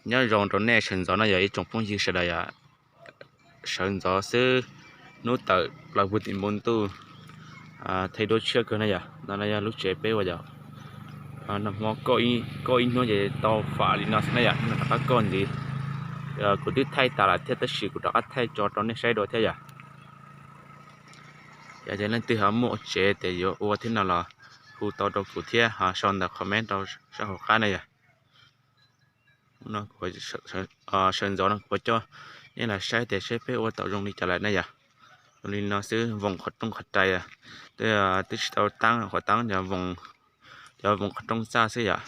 Nyob zoo rau nej sawv ntxov no yog ib tsoom phooj ywg sawv daws yom. Sawv ntxov xwb, hnub tawm plaws puag tim npoo ntuj, thaij duab tshiab kawg na yom. No no yog lub tsev peb ua yom. Nag hmo koj ib hnub ces tau fam li no xwb na yom, no rov qab koj ntxiv. Kuv twb thaij tas lawm thiab tab sis kuv rov qab thaij tso rau nej saib dua thiab yom. Yog tias leej twg ho muaj tsev tes yuav ua thiab no los hu tau rau kuv thiab ho sau ntawm comment rau sab hauv qab na yom. Sawv ntxov no kuv coj nej los saib tias saib peb ua tau zoo li cas lawm na yom. Zoo li no xwb, voos qhov rooj qhov rais, twb tsis tau taab qhov taab, cov voos qhov rooj txaj xwb yom.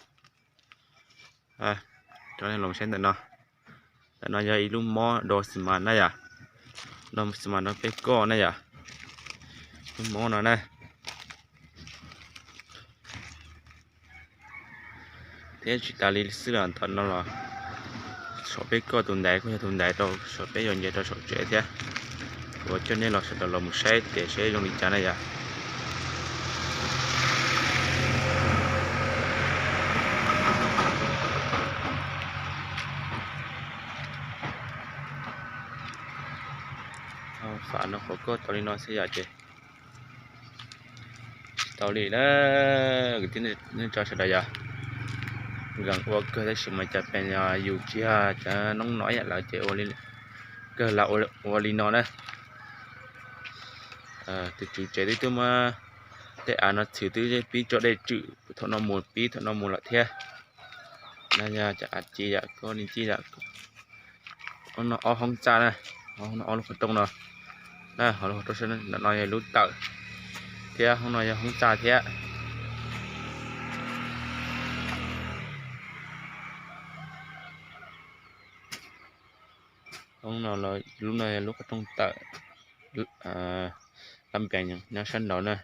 Rov los saib ntawm no, ntawm no yog ib lub mob do xi mas na yom, do xi mas rau peb koj na yom, lub mob no na. Thiab tsis tas li xwb los ntawm no los saum peb koj tus ntaiv kuj yog tus ntaiv rau saum peb yuav nce rau saum tsev thiab. Kuv coj nej los sawv daws los mus saib tias saib zoo li cas na yom. Fam no qhuav koj tau li no xwb yom ces tsis tau li na. Kwv tij neej tsa sawv daws yom, nkees ua kawg tab sis mas cas pes yus tsis yog cov noob no ib yam lawv ces kawg lam ua li no na. Tus tswv tsev twb twb muab tej av no txhwm twb pib tso dej tswm thaum no mus pib thaum no mus lawm thiab. No yog cov av ci yom, koj li ci yom. Hoob no ob hoob txaj na, ob lub qhov rooj no na, hauv lub qhov rooj sab no yog lub tawm thiab hoob no yog hoob txaj thiab. Hoob no, lub no yog lub qhov rooj tawm, lab npees nyob sab nraud na.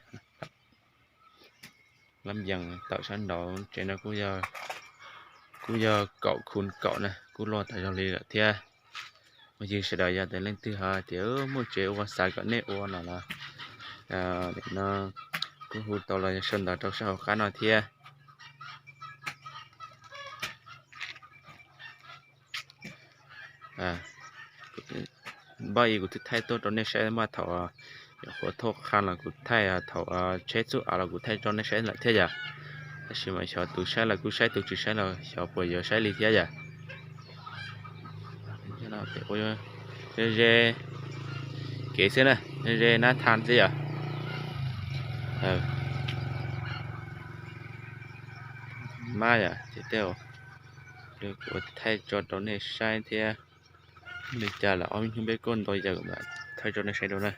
Lab npees tawm sab nraud, tsev no kuj yog kaum khu kaum na, kuj loj tas zog li lawm thiab. Phooj ywg sawv daws yog tias leej twg ho tias muaj tsev ua xav kom nej ua no los, no kuj hu tau los yog sau ntawv rau sab hauv qab no thiab. Npaj i kuv twb thaij tuaj rau nej saib mas thaum nyuam qhuav thauj qha los kuv thaij, thaum tsheb txuj av los kuv thaij rau nej saib lawm thiab yom. Tab sis mas xyov tus saib los kuj saib, tus tsis saib los xyov puas yuav saib li thiab yom. Ze ze kev xwb na, ze ze nab tha xwb yom. Mab yom, ces tej kuv thaij tso rau nej saib thiab. Li cas los ob hnub peb kuj ntau yam thaij rau nej saib rau na.